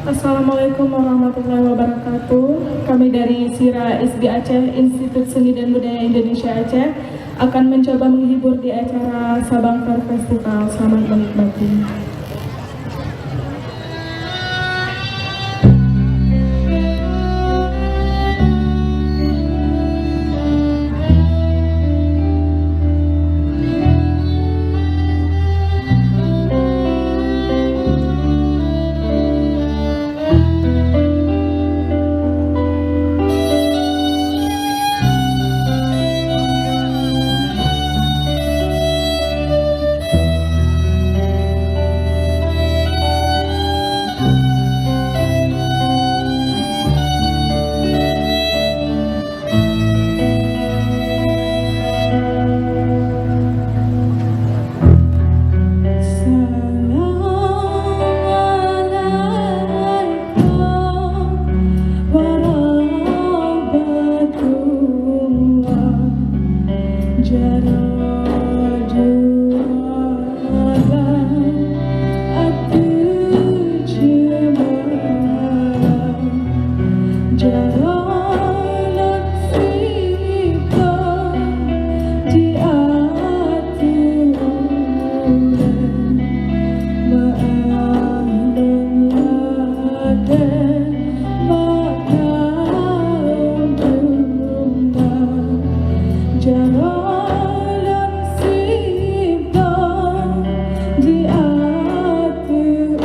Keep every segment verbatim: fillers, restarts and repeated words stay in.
Assalamualaikum warahmatullahi wabarakatuh. Kami dari SIRA S B Aceh, Institut Seni dan Budaya Indonesia Aceh, akan mencoba menghibur di acara Sabang Fair Festival. Selamat menikmati. Assalamualaikum warahmatullahi. Jaroe juara ateueh jeumala. Jaroe lôn siblah di ateueh ulèe. Meu'ah lôn lakèe mata lôn teuma. Jaroe lôn siblah di ateueh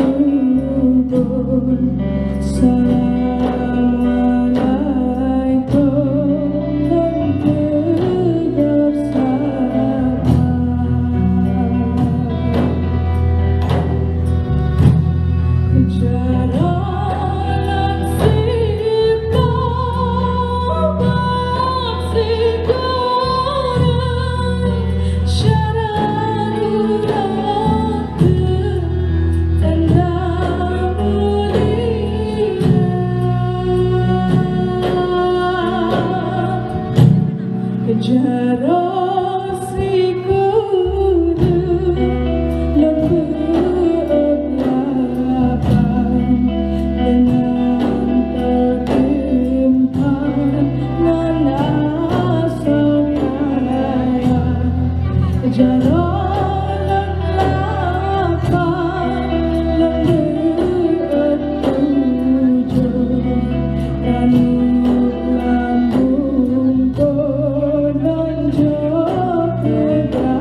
ulôn. Assalamualaikum lôn teugor sapa. Jaroe lôn siblah bak sikureueng, syedara lôn teuh tanda mulia. Jaroe sikureueng lôn beuet lapang, deungon teutimpan ngon asoe kaya. Jaroe lôn lapang, lôn beuet tujoh, ranup lambungku lôn jok keu gata.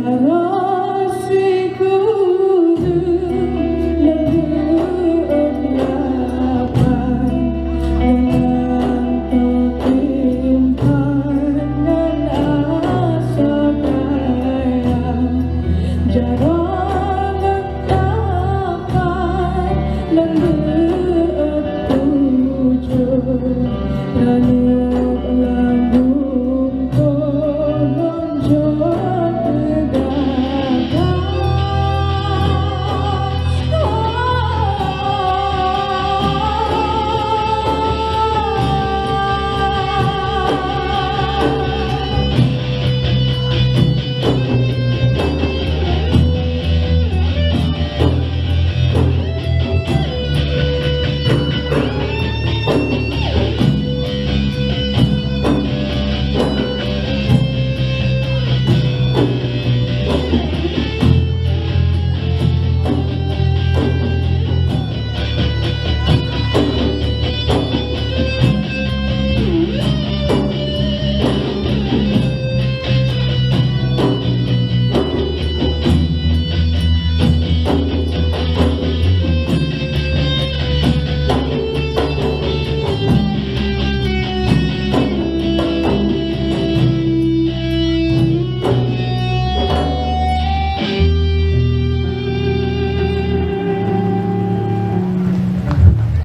Jaroe sikureueng lôn beuet lapang, deungon teutimpan ngon asoe kaya. Jaroe lôn lapang, lôn beuet tujoh, ranup